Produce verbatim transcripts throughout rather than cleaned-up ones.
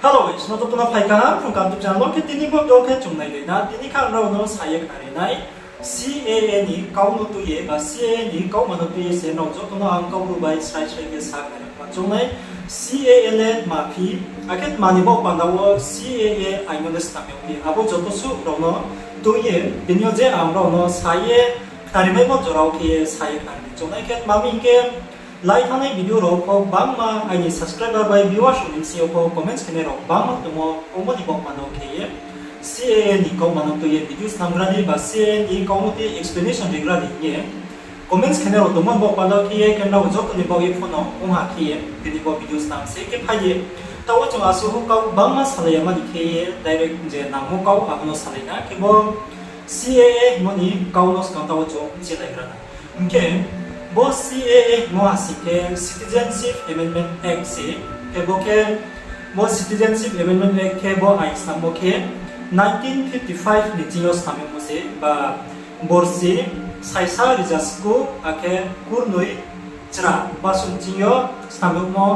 Hello guys, no joto no phai kaham Phrung Kaham YouTube channel wo. Khe tini bo video khe chung nailai na, tini kha ang rao no sa ye khnari nai, C A A ni kau no tui ye ba C A A ni kauma no tui ye se nrao joto no ang Kaubru bai srai srai khe sa khnari ma choung nai. C A A le tma phi, akhe tma ni baoh panda wo C A A ain no le snam yag phi, abo joto suh rao no tui ye tini yo je ang rao no sa ye khnari maimo jora wo khe ye sa ye khnari choung nai. Khe tma mi hing khe, lai thanngnai video rao pho gbangma aini subscriber bai viewers rao ni bsing yo pho comments khenai rao gbangma tongmo, ongmo ni baoh panda wo khe ye C A A ni kauma no tui ye video snamgra di ba C A A ni kau no tui ye explanation rigra di hing ye comments khenai rao tongmo ni baoh panda wo khe ye, khe nrao joto ni baoh ye pho no ong ha khe ye tini bo video snam se. Khe phai di, taoh wo chung asuh kau gbangma salai ya mani khe ye direct je nangmo kau abo no salai na. Khe bo C A A hingmo ni kau no skang taoh wo chung bchilaigra na. Hing khe bo C A A hingmo ha sing khe Citizenship Amendment Act se. Khe bo khe, bo Citizenship Amendment Act khe bo ain snammo khe nineteen fifty five ni ching yo snam yagmo se, ba borsi saisa rizasku akhe kurnoi chra basung ching yo snam yagmo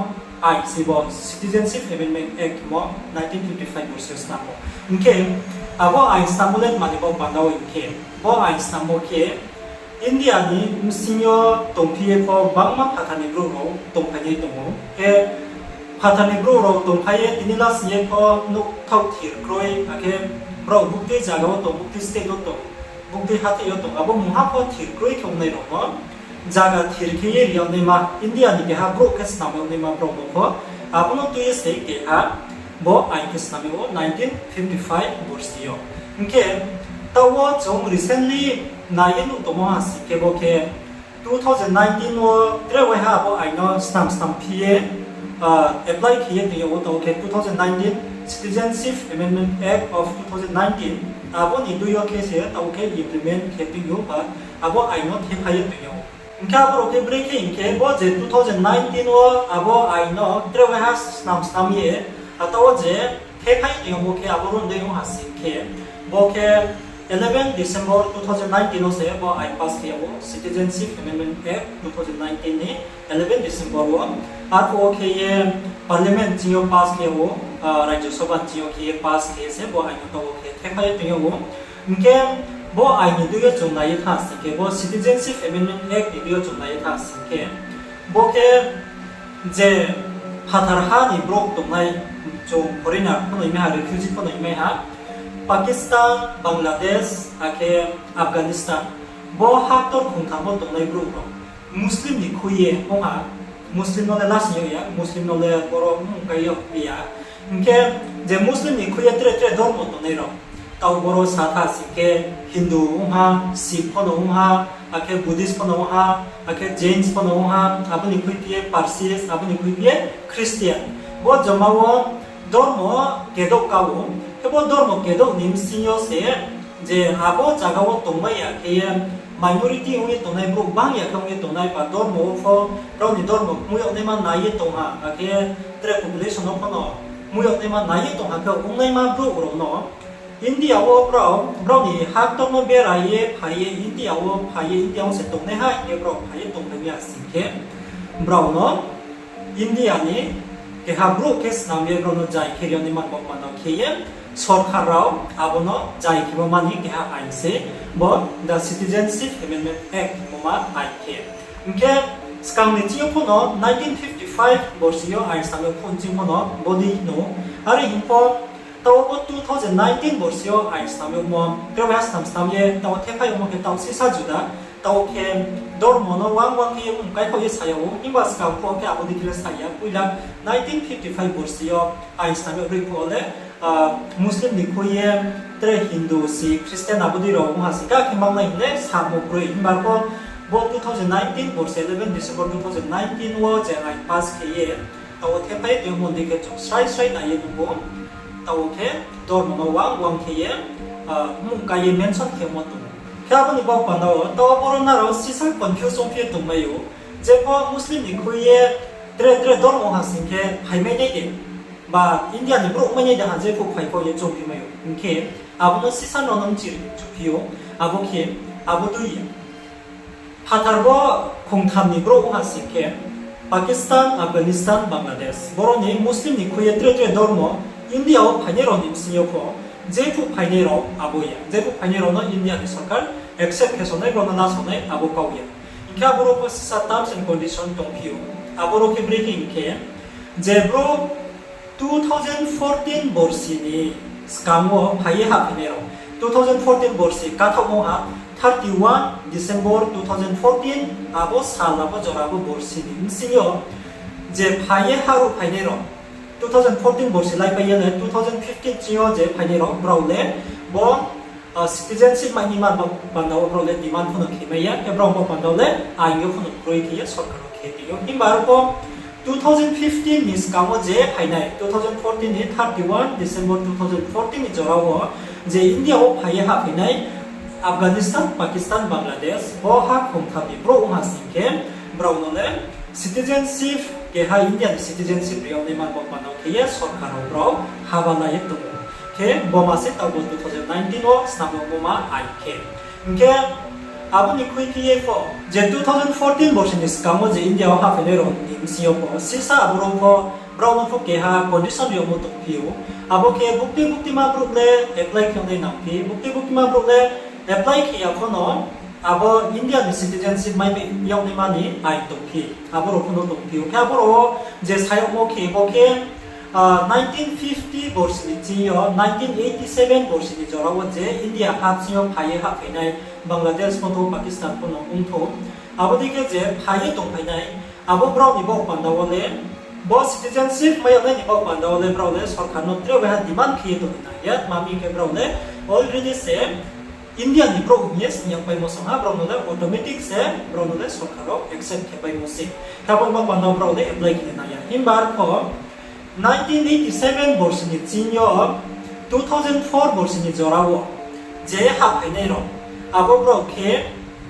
ain se bo Citizenship Amendment Act hingmo nineteen fifty five borsi yo snammo. Hing khe abo ain snammo le tma ni baoh panda wo hing khe, bo ain snammo khe India ni bsing yo tongphi ye pho gbangma phathar ni brouh rao tongphainai tong ou. Khe phathar ni brouh rao tongphai ye tini lasing ye pho nouhthaoh thir kroi, akhe brao buktui zaga wo tong, buktui state wo tong, buktui hathái yo tong, abo mungha pho thir kroi khe ongnai rao no zaga thir khe ye ri yag naima, India ni keha brouh khe snam yag naima brao no pho, abo no tui ye se keha bo ain khe snam yag ou nineteen fifty five borsi yo. Hing khe taoh wo chung recently nai ye nuh tongmo ha sing khe bo khe two thousand nineteen wo tre waiha abo ain no snam snam phi ye, ah, apply khe ye tong yag ou, taoh khe two thousand nineteen Citizenship Amendment Act of two thousand nineteen, abo ni dui yo khe se taoh khe implement khe tong ou ba abo ain no thephai ye tong yag ou. Hing khe abo rao khe brekhe hing khe bo je two thousand nineteen wo abo ain no tre waiha snam snam ye, a taoh wo je thephai tong yag bo khe abo rao dei ong ha sing khe, bo khe eleven December two thousand nineteen wo se bo ain pass khe yag ou, Citizenship Amendment Act two thousand nineteen ni eleven December wo. Arphuh wo khe ye Parliament ching yo pass khe yag ou, ah, Rajya Sabha ching yo khe ye pass khe ye se bo ain no taoh wo khe thephai ye tong yag ou. Hing khe bo ain ni dui yo chung nai ye thanng sing khe, bo Citizenship Amendment Act ni dui yo chung nai ye thanng sing khe, bo khe je phathar ha ni brouh tongnai, chung foreigner pho no hingmai ha, refugee pho no hingmai ha, Pakistan, Bangladesh, akhe Afghanistan, bo ha ktor khongtham wo tongnai brouh rao Muslim ni khui ye ong ha, Muslim no le lasing yag ya, Muslim no le boro mung kai yag ya. Hing khe je Muslim ni khui ye tre tre dormo tongnai rao, taoh boro sa tha sing khe Hindu ong ha, Sikh pho no ong ha, akhe Buddhist pho no ong ha, akhe Jains pho no ong ha, abo ni khuiphi ye Parsis, abo ni khuiphi ye Christian. Bo joma wo dormo kedouh ka ou, khe bo dormo kedouh ni bsing yo se je abo zaga wo tongmai ya khe ye minority ong ye tongnai, brouh bang ya khe ong ye tongnai, ba dormo wo pho brao ni dormo kmui yag naima nai ye tong ha, akhe tre population no pho no kmui yag naima nai ye tong ha khe ongnaima brouh rao no India wo brao, brao ni ha ktor no bera ye phai ye India wo phai ye, India wo se tongnai ha hing ye brao phai ye tongphai mi ya sing khe, brao no India ni keha brouh khe snam ye brao no jai khe ri yag naima ni baoh panda khe ye sorkar rao abo no jai khemo mani keha ain se bo the Citizenship Amendment Act hingmo ma ain khe. Hing khe skang ni ching yo pho no nineteen fifty five borsi yo ain snam yo pho ching pho no bodei no, are hing pho taoh wo two thousand nineteen borsi yo ain snam yagmo, tre waiha snam snam ye taoh wo thephai yagmo khe taoh sisa juda, taoh wo khe dormo no wang wang khe ye mung kaiphaoh ye sa yag ou, himba skang pho khe abo dei khe le sa ya, poila nineteen fifty five borsi yo ain snam yag roi pho le, ah, Muslim ni khui ye tre Hindu, Sikh, Christian abo dei rao ong ha sing kha khe mangnai hing le samo kroi, himba pho bo two thousand nineteen borsi eleven December two thousand nineteen wo je ain pass khe ye taoh wo thephai tongmo dei khe chung srai srai nai ye nuh ou, taoh wo khe dormo no wang wang khe ye, ah, mung kai ye mention khemo tong ou. Khe abo ni baoh panda wo taoh wo boro nrao sisa confuse ongphi ye tongmai ou, je pho Muslim ni khui ye tre tre dormo ha sing khe phaimai nai de, ba India ni brouh mai nai de ha, je pho phai pho ye choungphi mai ou. Hing khe abo no sisa no nung chiri chuphi ou, abo khe, abo tui ye phathar wo khongtham ni brouh ong ha sing khe, Pakistan, Afghanistan, Bangladesh, boro ni Muslim ni khui ye tre tre dormo India wo phainai rao ni bsing yo pho, jephuh phainai rao abo ya, jephuh phainai rao no India ni sorkar accept khe sonai, brao no la sonai abo kau ya. Hing khe abo rao pho sisa terms and condition tongphi ou, abo rao khe brekhe hing khe, je bro two thousand fourteen borsi ni skang wo phai ye hahphainai rao, two thousand fourteen borsi kathaohmo ha, thirty one December two thousand fourteen, abo sal, abo jora, abo borsi ni bsing yo je phai ye haruh phainai rao, two thousand fourteen borsi laipai ye le two thousand fifteen ching yo je phainai rao, brao le bo citizenship mai ni man bo panda wo brao le demand pho no khe mai ya, khe brao bo panda wo le aing yo pho no kroi khe ye sorkar wo khe tong ou. Himba aro pho two thousand fifteen ni skang wo je phainai, two thousand fourteen ni thirty one December two thousand fourteen ni jora wo je India wo phai ye hahphainai Afghanistan, Pakistan, Bangladesh, bo ha khongtham ni brouh ong ha sing khe, brao no le citizenship, keha India ni citizenship ri yag naima bo panda wo khe ye sorkar rao brao haba la ye tong ou. Khe bo ma se taoh bo two thousand nineteen wo snam yagmo ma aing khe. Hing khe abo ni khuiphi ye pho, je two thousand fourteen borsi ni skang wo je India wo hahphainai rao ni bsing yo pho, sisa abo rao pho, brao no pho keha condition ri yagmo tongphi ou. Abo khe buktui buktima brouh le apply khe yag nai nangphi, buktui buktima brouh le apply khe ya pho no, abo India ni citizenship mai yag naima ni aing tongphi, abo rao pho no tongphi ou. Khe abo rao wo je sa yagmo khe, bo khe nineteen fifty borsi ni ching yo nineteen eighty seven borsi ni jora wo je India ha bsing yo phai ye hahphainai, Bangladesh pho tho, Pakistan pho no ong thou, abo dei khe je phai ye tongphainai, abo brao ni baoh panda wo le, bo citizenship mai yag nai ni baoh panda wo le brao le sorkar no tre waiha demand khe ye tong ni nang ya, tma hing khe brao le already se India ni brouh hing ye sing yagpaimo song ha, brao no le automatic se, brao no le sorkar rao accept khe paimo se. Khe abo ni baoh panda wo brao le apply khe ni nang ya. Himba arpho nineteen eighty seven borsi ni ching yo two thousand four borsi ni jora wo je hahphainai rao, abo brao khe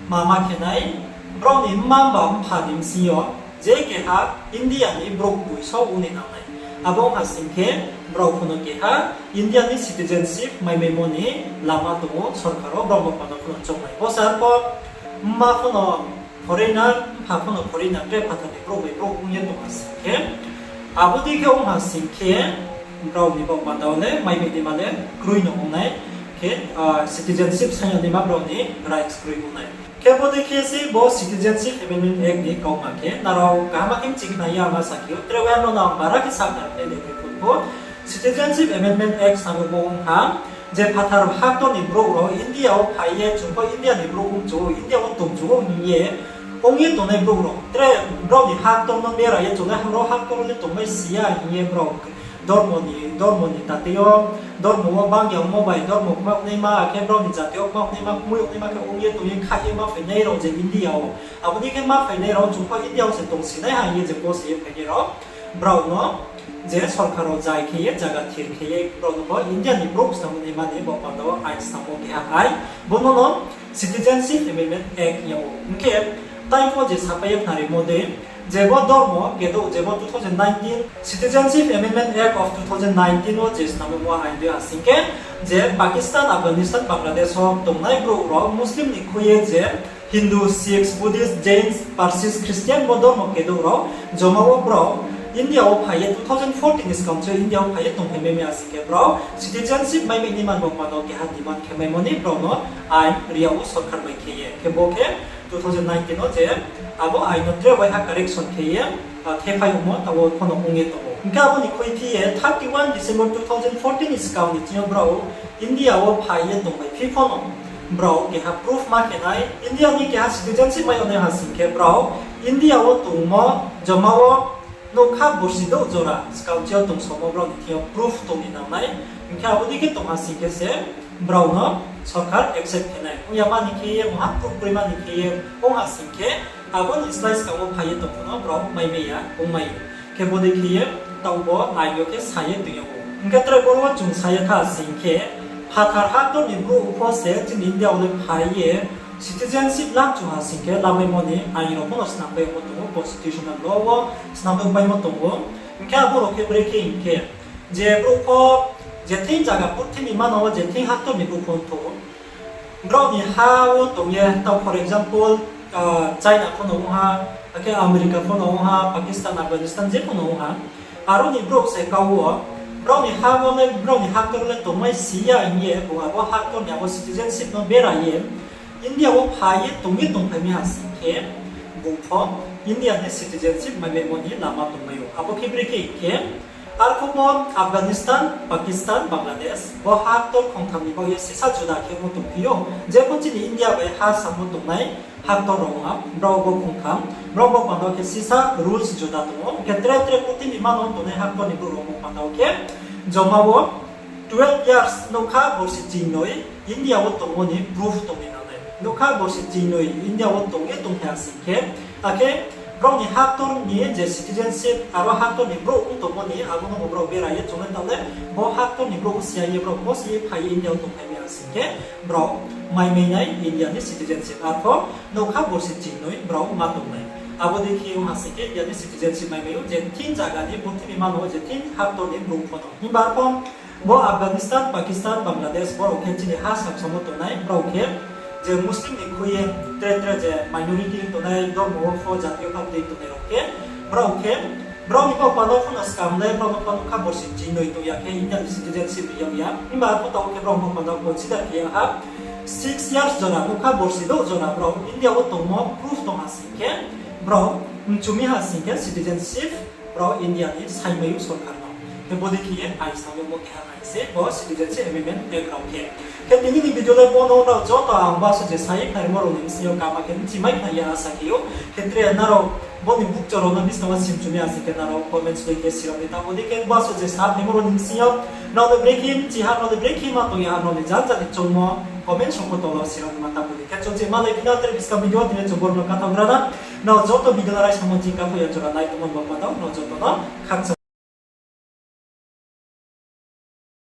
mama khe nai, brao ni mma ba mpha ni bsing yo je keha India ni brouh boi so ong ni nang nai. Abo ong ha sing khe brao pho no keha India ni citizenship maimaimo ni lama tong ou, sorkar rao brao no panda pho no choung nai. Bo se arpho mma pho no foreigner, mpha pho no foreigner, tre phathar ni brouh bai brouh ong ye tong ha sing khe, abo dei khe ong ha sing khe, brao ni baoh panda wo le mai bai naima le kroi no ong nai, khe citizenship saing yag naima brao ni rights kroi ong nai. Khe bo dei khe se bo Citizenship Amendment Act ni kauma khe nrao kaham khe mchi khna ya ma sa khe ou, tre waiha no nang bara khe sakhnari nai de khe pho. Citizenship Amendment Act samo bo ong ha, je phathar haktor ni brouh rao India wo phai ye, chung pho India ni brouh ong chu ou, India wo tong chu ou hing ye ong ye tongnai brouh rao, tre brao ni haktor no bera ye, chung le hamrao haktor wo le tongmai si ya hing ye brao dormo ni, dormo ni tatei yo, dormo wo bang yagmo bai dormo kma ongnaima, akhe brao ni jati yo kma ongnaima, kmoi ongnaima khe ong ye tong ye kha ye ma phainai rao je India wo. Abo dei khe ma phainai rao chung pho India wo se tongsinai ha hing ye je bo se ye phainai rao, brao no je sorkar rao jai khe ye, zaga thir khe ye, brao no bo India ni brouh snam naima ni baoh panda wo ain snamo keha ain. Bo no no Citizenship Amendment Act hing yag ou. Hing khe tai pho je sapai ye khnarimo dei, je bo dormo kedo, je bo two thousand nineteen Citizenship Amendment Act of two thousand nineteen wo je snamo ain dei ha sing khe, je Pakistan, Afghanistan, Bangladesh wo tongnai brouh rao Muslim ni khui ye je Hindu, Sikhs, Buddhist, Jains, Parsis, Christian bo dormo kedo rao joma wo brao India wo phai ye two thousand fourteen ni skang se India wo phai ye tongphai mai mi ha sing khe brao citizenship mai mi ni man bo panda wo keha demand khe maimo ni brao no ain ri yag ou sorkar bai khe ye. Khe bo khe two thousand nineteen wo je abo ain no tre waiha correction khe ye, khe phai ongmo taoh wo pho no ong ye tong ou. Hing khe abo ni khuiphi ye thirty one December two thousand fourteen ni skang ni ching yo brao India wo phai ye tongbai phi pho no, brao keha proof ma khe nai, India ni keha citizenship mai yag nai ha sing khe brao India wo tongmo joma wo nougkha borsi douh jora skang ching yo tongsaomo brao ni thing yo proof tong ni nang nai. Hing khe abo dei khe tong ha sing khe se brao no sorkar accept khe nai. Ong ya ma ni khe ye, mungha proof kroi ma ni khe ye ong ha sing khe, abo ni slái skang wo phai ye tong pho no brao mai mai ya, ong mai ou. Khe bo dei khe ye taoh bo ain yo khe sa ye tong yag ou. Hing khe tre boro wo chung sa ye tha sing khe, phathar haktor ni brouh pho se chini India wo le phai ye citizenship lam chung ha sing khe lamaimo ni ain rao pho no snampai yagmo tong ou, constitutional law wo snampai paimo tong ou. Hing khe abo rao khe brekhe hing khe, je brouh pho, je thing zaga purthimbi manang wo je thing haktor ni brouh pho ong thou, brao ni ha wo tong ye, taoh for example, China pho no ong ha, akhe America pho no ong ha, Pakistan, Afghanistan je pho no ong ha, aro ni brouh se kau wo Brao ni ha wo le, brao ni haktor le tongmai si ya hing ye, bung abo haktor ni abo citizenship no bera ye, India wo phai ye tong ye tongphai mi ha sing khe, bung pho India ni citizenship maimaimo ni lama tongmai ou. Abo khe brekhe hing khe, arphuh bo Afghanistan, Pakistan, Bangladesh, bo haktor khongtham ni baoh ye sisa juda khe bo tongphi ou. Jepho chini India bai ha samo tongnai haktor rao ha, brao bo khongtham, brao bo panda wo khe sisa rules juda tong ou. Khe tre tre purthimbi mano tongnai haktor ni brouh rao bo panda wo khe, joma wo twelve years, nougkha borsi chingnoi India wo tongmo ni proof tong ni nangnai. Nougkha borsi chingnoi India wo tong ye tongphai ha sing khe, akhe brao ni haktor ni je citizenship, aro haktor ni brouh ong tongmo ni, abo no bo brao bera ye chung le tang le, bo haktor ni brouh si ya ye brao bo si ye phai ye India wo tongphai mi ha sing khe, brao maimai nai India ni citizenship. Arpho nougkha borsi chingnoi brao ma tongnai. Abo dei khe ong ha sing khe India ni citizenship maimai ou, je thing zaga ni, purthimbi mano je thing haktor ni brouh pho no. Himba arpho bo Afghanistan, Pakistan, Bangladesh, brao khe chini ha samsamo tongnai, brao khe je Muslim ni khui ye tre tre je minority tongnai, dormo wo pho, jati yo pho tei tongnai rao khe, brao khe, brao ni bo panda wo pho no skam le, brao no pho nougkha borsi chingnoi tong ya khe India ni citizenship ri yag ya. Himba arpho taoh khe brao bo panda wo consider khe ya ha, six years jora, nougkha borsi douh jora brao India wo tongmo proof tong ha sing khe, brao mchu mi ha sing khe citizenship brao India ni saimai ou sorkar no. Khe bodei khe ye aisa wo bo keha nai se bo citizenship amendment act rao khe. Khe tini ni video le bo no, nrao joto ang baso je sa ye khnarimo rao ni bsing yo kama khe bchi mai khna ye asa khe ou. Khe tre nrao bo ni bukcho rao no buskang wo simchu mi ha sing khe nrao comments bai khe sirao ni tang. Bodei khe baso je sa khnarimo rao ni bsing yo nrao le brekhe bchi ha, nrao le brekhe ma tong ya ha, nrao ni janja ni choungmo comments rao pho tola wo sirao ni ma tang. Bodei khe chung se malai phi na tre buskang video wo tini chung boro no kathang gra na. Nrao joto video no raisa mo ching kathang ya jora nai tongmo bo panda wo nrao joto no khakchang.